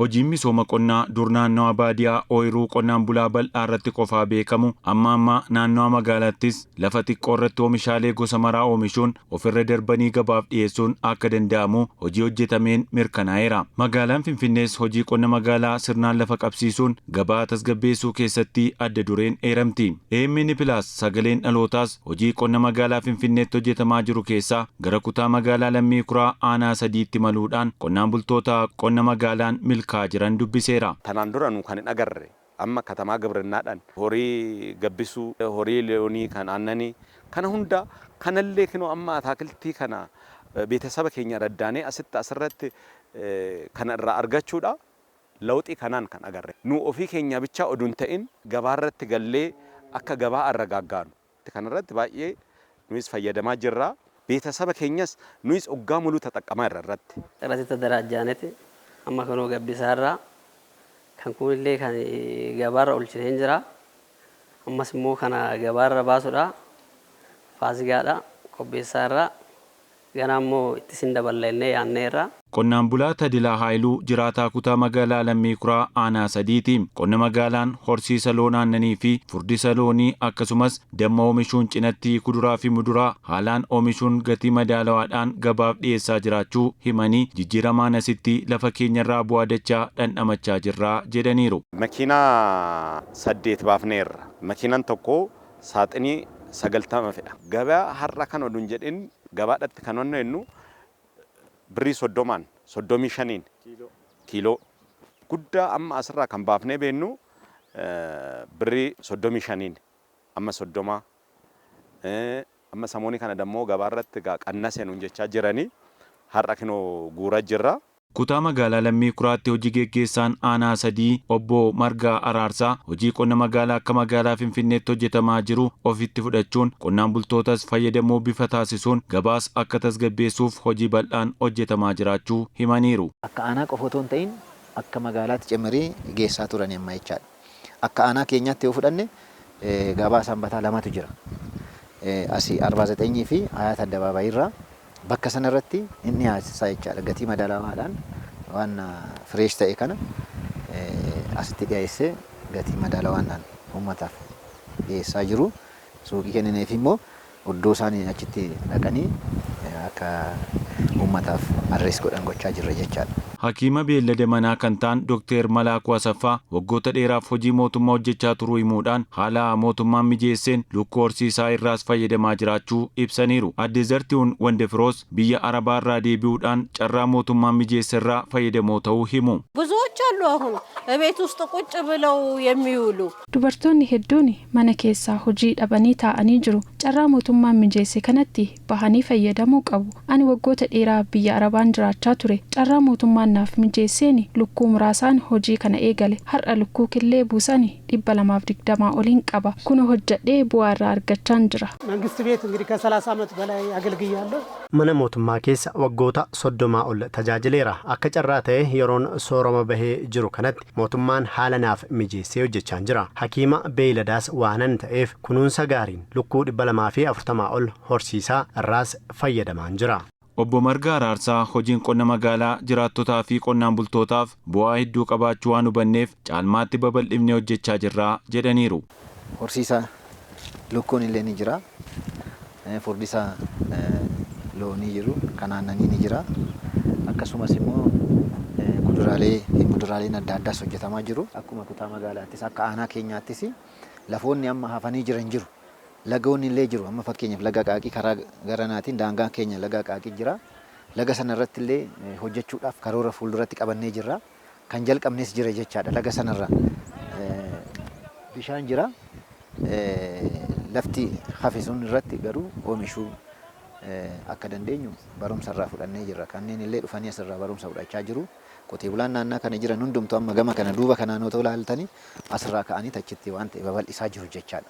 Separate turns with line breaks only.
Hojiin misooma qonnaa dur naannawa baadiyaa ooyiruu qonnaan bulaa bal'aa irratti qofaa beekamu amma amma naannawa magaalaattis lafa xiqqoo irratti oomishaalee gosa maraa oomishuun ofirra darbanii gabaaf dhiyeessuun akka danda'amu hojii hojjetameen mirkanaa'eera. Magaalaan Finfinnees hojii qonna magaalaa sirnaan lafa qabsiisuun gabaa tasgabbeessuu keessatti adda dureen eeramti. AMN Plus sagaleen dhalootaas hojii qonna magaalaa Finfinneetti hojjetamaa jiru keessaa gara kutaa magaalaa Lammii Kuraa aanaa 3tti maluudhaan qonnaan bultoota qonna magaalaan milkaa'aa jiran dubbiseera.
Tanaan dura nu kan hin agarre amma katamaa gibrinnaadhaan horii gabbisuu, horii loonii kan aannanii kana hunda kanallee kinoo amma ataakiltii kana beetesaba keenya raddaanee asitti asirratti kana irraa argachuudha lawxii kanaan kan agarre. Nu ofii keenya bichaa oduu hin ta'in gabaarratti gallee akka gabaa arragaaggaanu kanarratti baay'ee nuyis fayyadamaa jirra. Beetesaba keenyas nuyis oggaa muluu taxaqqamaa irra irratti.
Irratti tadaraajaaneti amma kanoo gabbisaarraa kan kunillee kan gabaarra olchineen jira. Ammas immoo kana gabaarra baasudha. Faasigaadha qopheessaarraa ganaa immoo itti sin daballa jennee yaadneerra.
Qonnaan bulaa Tadilaa Haayiluu jiraataa kutaa magaalaa Lammii Kuraa aanaa 3ti. Qonna magaalaan horsiisa loon aannanii fi furdisa loonii akkasumas damma oomishuun cinatti kuduraa fi muduraa haalaan oomishuun gatii madaalawaadhaan gabaaf dhiyeessaa jiraachuu himanii jijjiiramaan asitti lafa keenyarraa bu'aa dachaa dhandhamachaa jirra jedhaniiru.
Makiinaa 8 baafneerra. Makiinaan tokko saaxinii 90 fedha. Gabaa har'a kan oduun jedhin gabaadhatti kan wannu birrii 30n 35n kiiloo guddaa amma asirraa kan baafnee beennu birrii 35n amma 30 amma samoonii kana dammoo gabaarratti qannase nuun jechaa jiranii har'a kinoo guuraa jirra.
Kutaa magaalaa Lammii Kuraatti hojii geggeessaan aanaa 3 obbo Margaa Araarsaa hojii qonna magaalaa akka magaalaa Finfinneetti hojjetamaa jiru ofitti fudhachuun qonnaan bultootas fayyadamoo bifa taasisuun gabaas akka tasgabbeessuuf hojii bal'aan hojjetamaa jiraachuu himaniiru.
Akka aanaa qofa otoo hin ta'in akka magaalaatti cimrii geessaa turan amma jechaadha. Akka aanaa keenyaatti yoo fudhanne gabaa sanbataa lamatu jira. Asii 49 fi Hayaat Addabaabaayii irraa bakka sana irratti hin dhiyaasa jechaadha. Gatii madaalawaadhaan waan fresh ta'e kana asitti dhiyeessee gatii madaalawaadhaan uummataaf dhiyeessaa jiru. Suuqii kennineef immoo iddoo isaan achitti dhaqanii akka uummataaf address godhan gochaa jirra jechaadha.
Hakiima beellada manaa kan ta'an Dr. Malaakuu Asaffaa waggoota dheeraaf hojii mootummaa hojjechaa turuu himuudhaan haala mootummaan mijeesseen lukkuu horsiisaa irraas fayyadamaa jiraachuu ibsaniiru. Adde Zartihuun Wandefiroos biyya Arabaa irraa deebi'uudhaan carraa mootummaan mijeesse irraa fayyadamoo ta'uu himu.
ብዙዎች አሉ አሁን እቤት ውስጥ ቁጭ ብለው የሚውሉ።
Dubartoonni hedduun mana keessaa hojii dhabanii taa'anii jiru. Carraa mootummaan mijeesse kanatti bahanii fayyadamuu qabu. Ani waggoota dheeraa biyya Arabaan jiraachaa ture. Carraa mootummaan naaf mijeesseen lukkuu muraasaan hojii kana eegale. Har'a lukkuu killee buusan 220 oliin qaba. Kun hojjedhee bu'aa irraa argachaan jira.
መንግስት ቤት እንግዲህ ከ30 ዓመት በላይ አገልግያለሁ።
Mana mootummaa keessa waggoota 30 ol tajaajileera. Akka carraa ta'e yeroon soorama bahee jiru kanatti mootummaan haala naaf mijeessee hojjechaa jira. Hakiima beeyladaas waanan ta'eef kunuunsa gaariin lukkuu 240 ol horsiisaa irraas fayyadamaan jira.
Obbo Margaa Araarsaa hojiin qonna magaalaa jiraattotaa fi qonnaan bultootaaf bu'aa hedduu qabaachuu waan hubanneef caalmaatti babal'ifnee hojjechaa jirra jedhaniiru.
Horsiisa lukkuun illee ni jira. Furdisa loonii jiru, kan aannanii ni jira. Akkasumas immoo kuduraalee fi muduraaleen adda addaas hojjetamaa jiru. Akkuma kutaa magaalaattis akka aanaa keenyaattis lafoonni amma hafanii jiran jiru. Lagoonni illee jiru. Amma fakkeenyaaf laga Qaaqii karaa garanaatiin daangaan keenya laga Qaaqii jira. Laga sana irratti illee hojjechuudhaaf karoora fuulduratti qabannee jirra. Kan jalqabnes jira jechaadha laga sanarra. Bishaan jira. Lafti hafe sun irratti garuu oomishuu akka dandeenyu barumsa irraa fudhannee jirra. Kanneen illee dhufanii asirraa barumsa fudhachaa jiru. Qotee bulaan naannaa kana jiran hundumtuu amma gama kana duuba kanaan otoo ilaaltanii asirraa ka'anii achitti waan ta'e babal'isaa jiru jechaadha.